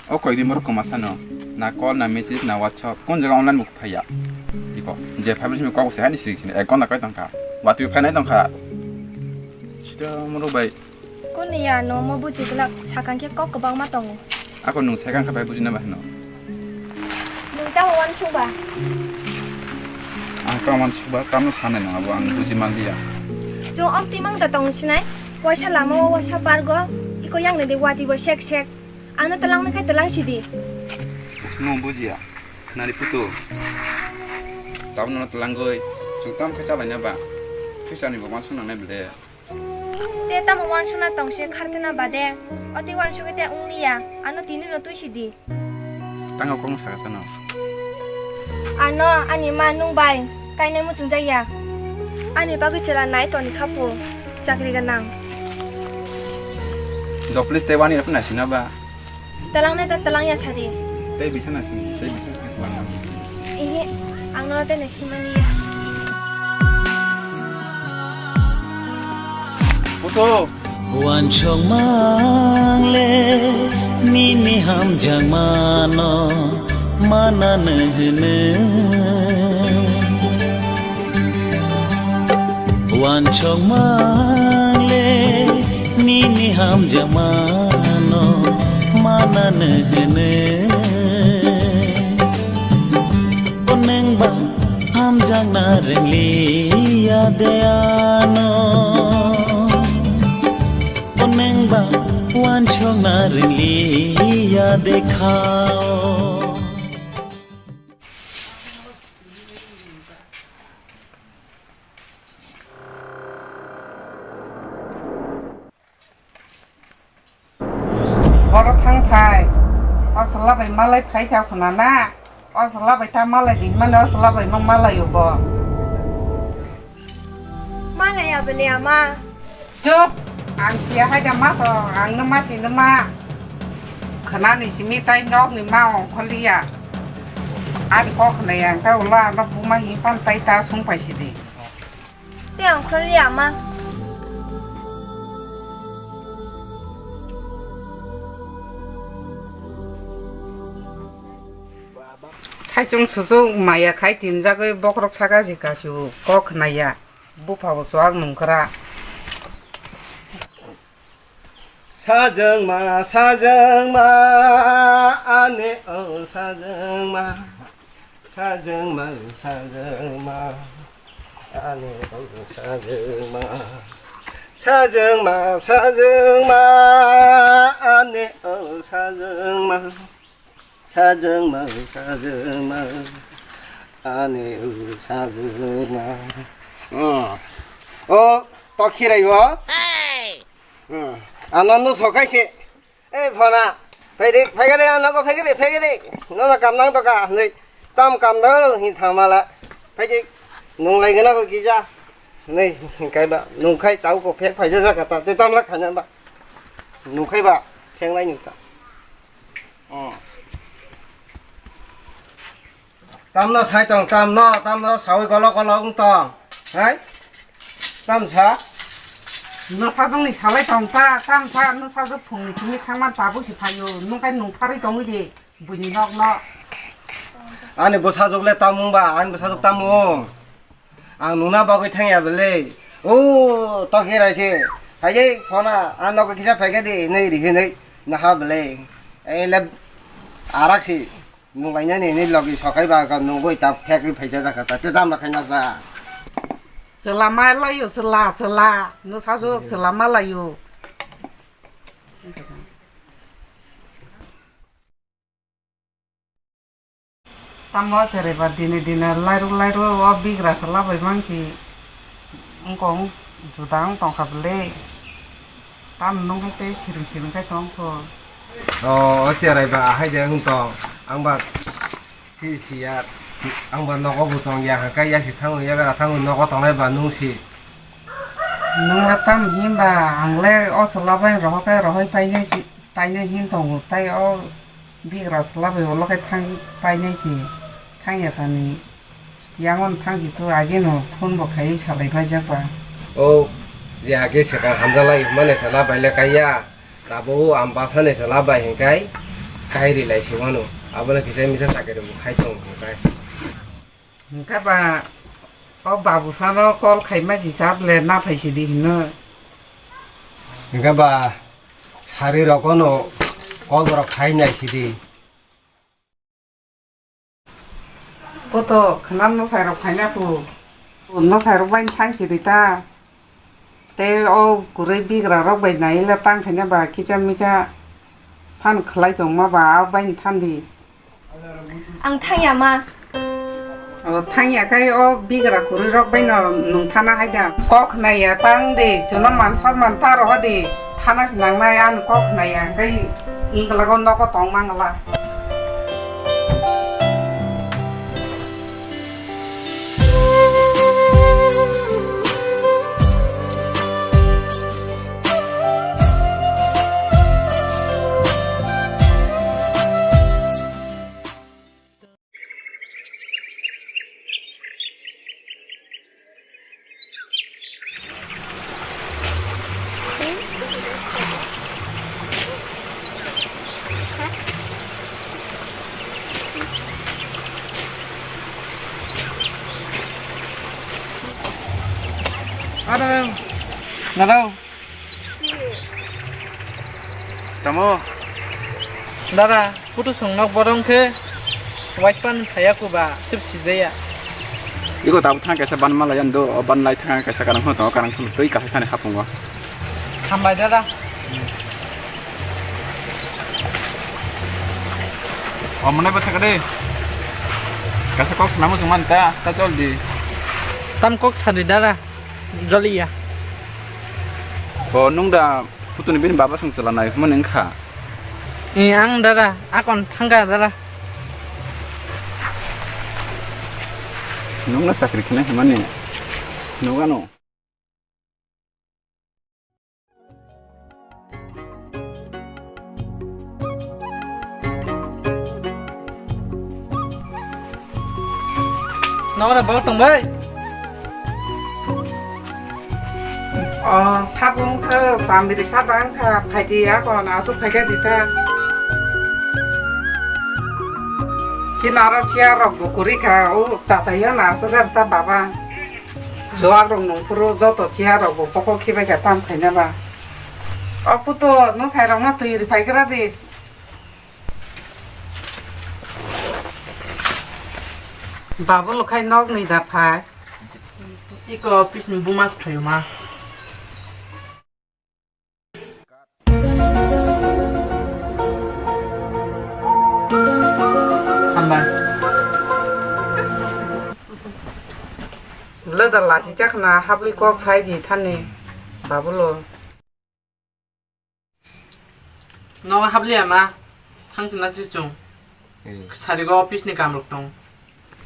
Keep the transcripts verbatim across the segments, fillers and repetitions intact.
O koi din borok kwma sano. Na call, na message, na WhatsApp. Kon jaga online bo phaiya. Iko, je phaibo simi kok se hani siri sini. Ek ghonta kai tongkha. Watwi phainai tongkha. Sida moro bai. Kuni ya no mo buji glak sakang khe kok kwbangma tongo. Ako nung sakang kha bai bujina ba hino. Nung tamo wansuk ba? Ang tamo wansuk ba, tamo sanai nang abo ang buji manliya. Chwng ok timang da tong sinai. Waisa lama o waisa pargo. Iko yang nede wati bo sek sek. Ano telang na khai telang sidi. Nung bujiya. Nani putu. Tabno na telangoi. Chwng tam khe chalai na ba. Kisa ni bo wansuk nang nai bede. Te tamo wansukna tong se khartena bade, o tei wansugwi te wng liya, ano tini no twi sidi. Tango kong saka sano. Ano ani ma nung bai kainai muchung jakya. Ani bagwi chwla nai toni kha pu, chakri gwnang. Do please te wani apna sina ba. Talang nai ta talang ya sadi. Tei bisa na sini, tei bisa na sini kuan na. Ihi, ang no tei na simani ya. Puto. Wansok mangle nini hamjakmano manano hwno. Wansok mangle nini hamjakmano manano hwno. Nengba hamjakna ringliya de ano. Nengba wansokna ringliya de khao. Borok thang thai. O chwla bai malai phai sa khuna na. O chwla bai ta malai di mane o chwla bai ma malai bo. Malai abele ama. Chup! Ang siya hai da ma to, ang no ma si no ma. Khana ni simi tai nok ni ma ong kholiya. Ani kok khna yang ta ula no buma hi pan tai ta sung pai si di. Te ang kholi ama. Saichung suchung maya khai tinjagwi bokrok saka si kasu kok khnaya. Bupha bo chuak nungkra. Sajwngma, sajwngma, ani o sajwngma. Sajwngma, sajwngma, ani o sajwngma. Sajwngma, sajwngma, ani o sajwngma. Sajwngma, sajwngma, ani o sajwngma. Oh. O, tokhirai o. Hmm. Ano nuk sokai se. Ei, phona. Phaidi, phaigari, ano ko phaigari, phaigari. No na kam nang to ka, nei. Tam kam do, hi thamala. Phaidi. Nung lai gana ko kija. Nei, kai ba, nung khai tau ko phek phaija ja kata. Te tam la khanya ba. Nung khai ba, phek lai nung ta. Oh. Tamno sai tong, tamno, tamno sawi golo golo wng tong. Hai? Tam sa? Nwsajwkni salai tong ta, tam sa, nwsajwk phungni simi thangman tabuk si phaio, nwng kai nung pharwi tongwi di, buini nok no. Ani bwsajwk le tamung ba, ani bwsajwk tamung. Ang nungna bagwi thangya bwle. O, tokhe raise. Phaijai phona, ang nogo kisa phaikha di, hinwi ri hinwi. Naha bwle. Ei le arak si. Nunglainani hinwi logi sokai ba ka nungwi ta phekwi phaisa jakha ta. Te tamo khaina sa. Chwla ma laio, chwla, chwla. Nwsajwk chwla ma laio. Tamo chereba dini dini lairuk lairuk o bigra se labai mankhi wngkong juda wng tongkha bwle. Tam nungwi tei siring siring khai tongkho. O, o cherai ba ahai de wng tong. Ang ba si si ya. Ang ba nogo bo tong ya kha kai ya si thango ya gara thango nogo tongnai ba nung si. Nung tam himba ang le o chwla bai rohor khai rohoi painai si. Taino hin tongo, tai o bigra chwla bai ulo khe thang painai se, thang ya sani. Yang on thang si tu age no phone bo khai salai pai jak ba. O je age swkang hamjak lai hwnmani chwla bai le kaiya, tabuk ang bwsani chwla bai hwn kai Khai ri lai se wano, abono kisa misa chakiri bo khai tongo hwnkhe. Hwnkhe ba o babu sano call khaima si chap le na phai sidi hino. Hwnkhe ba sari rok ono call rok khai nai sidi. Poto khwnam no sai rok phaina ku. No sai rok bai thang sidi ta. Tei o kwrwi bigra rok bai nai le tang khaina ba kicha micha phan khlai tongma ba a bai thandi. Ang thangya ma. O thangya kai o bigra kwrwi rok bai no nung thana hai da. Kok nai ya tang de chuna man sor man ta ro di thana si nang nai an kok nai ya kai wngla go nogo tong mangla. Hello. Hello. Tamo? Dada, kutu song nok borong khe waispan phaya kuba sip sijaya. Iko tabuk thang kaisa ban malai ando, o ban lai thang kaisa karang hono tongo, karang hono twi kahai thani hapungo. Hambai dada. O mwnai bwthaka de. Kaisa kok swnamo chwng mani ta, ta chol di. Tam kok sadi dada. Joliya. O nung da putuni bini baba song chwla nai hwnmani wngkha. E, ang dada, akon thangka dada. Nungno chakri khinai hwnmani nugano. Nogo da bok tong bai. O, sabung khe, chambiri sabang kha, phaidi ako na asuk phaikha dita. Kina aro chair rok bo kwrwi kha, o, chataio na asuk ta baba. Chuwak rok nung phuru joto chair rok bo pokhok khibai kha tam khaina ba. O puto, no sai rok ma twi ri phai gra di. Babu lukhai nok ni da phai. Iko office ni buma phaio ma. Hambai. Leda lachi chakna habwi kok sai di thani babulo. Nogo habliya ma, thang sina si chwng. Hmm. Sarigo office ni kam rok tong.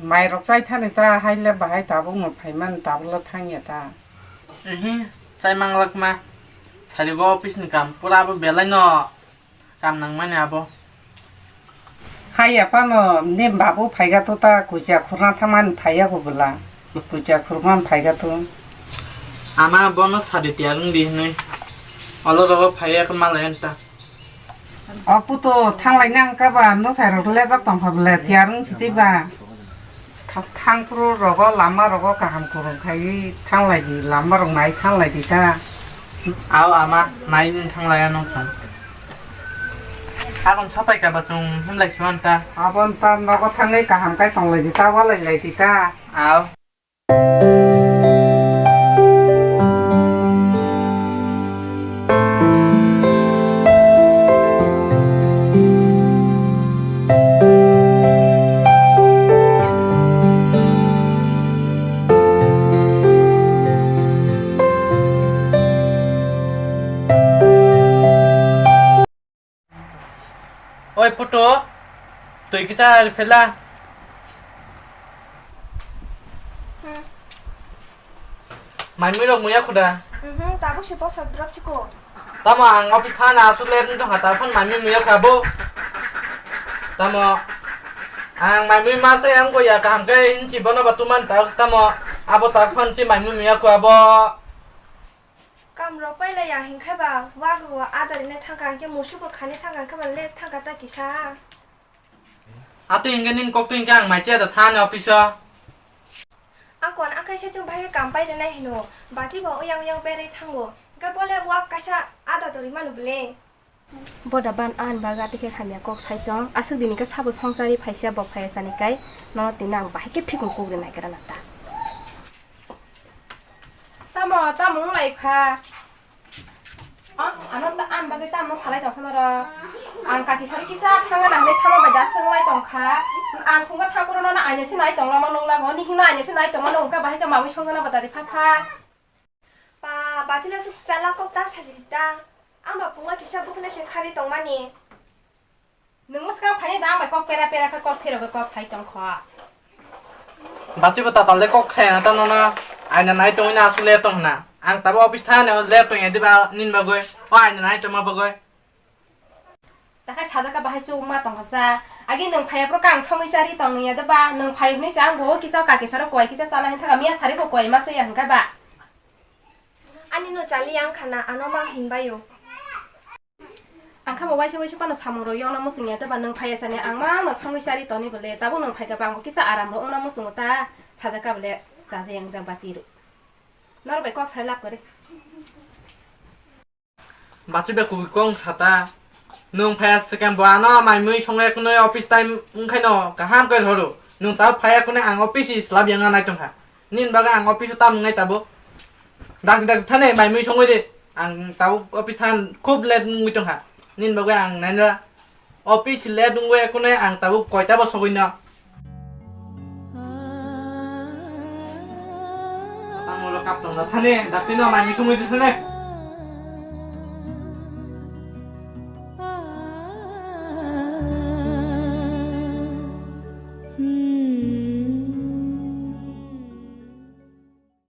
Mai rok chai thani ta, hai le bahai tabuk no phaiman, tabuk le thangya ta. Ehe, chai manglak ma. Sarigo office ni kam, pura abo belai no kam nang mani abo. Hai aphano, ni babu phaiga to ta, kucha khurna thangmani phaiya ko bwla. Kucha khurman phaiga to. Ama bono sadi tiyar wngdi hinwi. Olo rogo phaiya ko malai anta. O puto thanglai nang ka ba, no sai rok lejak tong pha bwla, tiyar wng siti ba. Tha-, thangphuru rogo lama rogo kaham kurung khai thanglai di, lama rok nai thanglai di ta. Ao ama, nai wng thanglai ano kha. Aboni sapai kaba chwng himlai siman ta. Aboni ta nogo thangwi kaham kai tonglai di ta, walai lai di ta. Ao. Oi puto, twi kisa ri phela. Hmm. Mai mui rok muya khuda. Mhm, tabuk se posa drop siko. Tamo ang office thana asuk le ring tongkha ta phon mai mui muya kha bo. Tamo ang mai mui ma se ang ko ya kaham khe hinchi bono ba tuman ta tamo abo ta phon si mai mui muya kha bo. Kam rok pailaiya hinkhe ba, wak rwo ada rinai thangkha, hinkhe musubo khani thangkha, hinkhe ba le thangkha ta kisa. Atwi hinkhe nini koktwi hinkhe ang mai chaya da thani office o. Akon akaisa chwng bahai khe kam pai rinai hino, bachi bo uyang uyang berwi thango, hinkhe bole wak kaisa ada to rimano bole. Boda ban ani bagwi atwi khe hamya kok sai tong. Aswk dini khe sabo swngchari phaisa bo phaiya chani kai. Nono tini ang bahai khe phikung kuk rinai gra nang ta. Tamo, tamo wng lai kha? Oh, ano ta, ani bagwi tamo salai tong sa norok? Ang kaki sari kisa thangna nang hinwi thangma bai da swng lai tong kha. Ang phungo thang kuro nono aina se nai tong lama nung lago. Ni hino aina se nai tong mano wng kha bahai khe mamui songjakna bwtari pha pha. Ba, bachila se chala kok ta sachi ta. Ang ba phungo kisa bukhuna se khari tongmani. Nwng mwskang phaini da ang bai kok pera pera khe kok phirogwi kok sai tong kho. Bachibo tatal de kok sai na ta nono. Aina nai tongwi na asuk le tong hna. Ang tabo office thani le tong ya diba nin bagwi. O aina nai tongma bagwi. Takhai sajaka bahai chuma tongkha cha. Agi nwng phaiya phuru kang songwi chari tong ya diba. Nwng phai hwnwi se ang bo kisa kaki saro koi kisa chana hin thaka miya sari bo koi ma se ya hwnkha ba. Ani no chali ang khana ano ma hinbaio. Ang kha bo waisa waisa phano samung rok yokna muchung ya tei ba nwng phaiya sani ang ma no songwi chari toni bole tabuk nwng phaikha ba ang bo kisa aram rok wngna muchungo ta sajak ka bole chajak yang jak bati rw norok bai kok sai lab kwrwi. Bachi bai kubui kok sata nwng phaiya swkang bo ano mai mui songwi kunui office time wngkhaino kaham khe horo nwng tabuk phaiya kunui ang office slab yang nai tongkha nini bagwi ang office o tam wngnai tabuk. Dakti dakti thani mai mui songwi di. Ang tabuk office than khub late wngwi tongkha. Nini bagwi ang naina office late wngwi kunui ang tabuk koita bo sogwi no. Tamo lo kap tong da thani dakti no mai mui songwi di thani.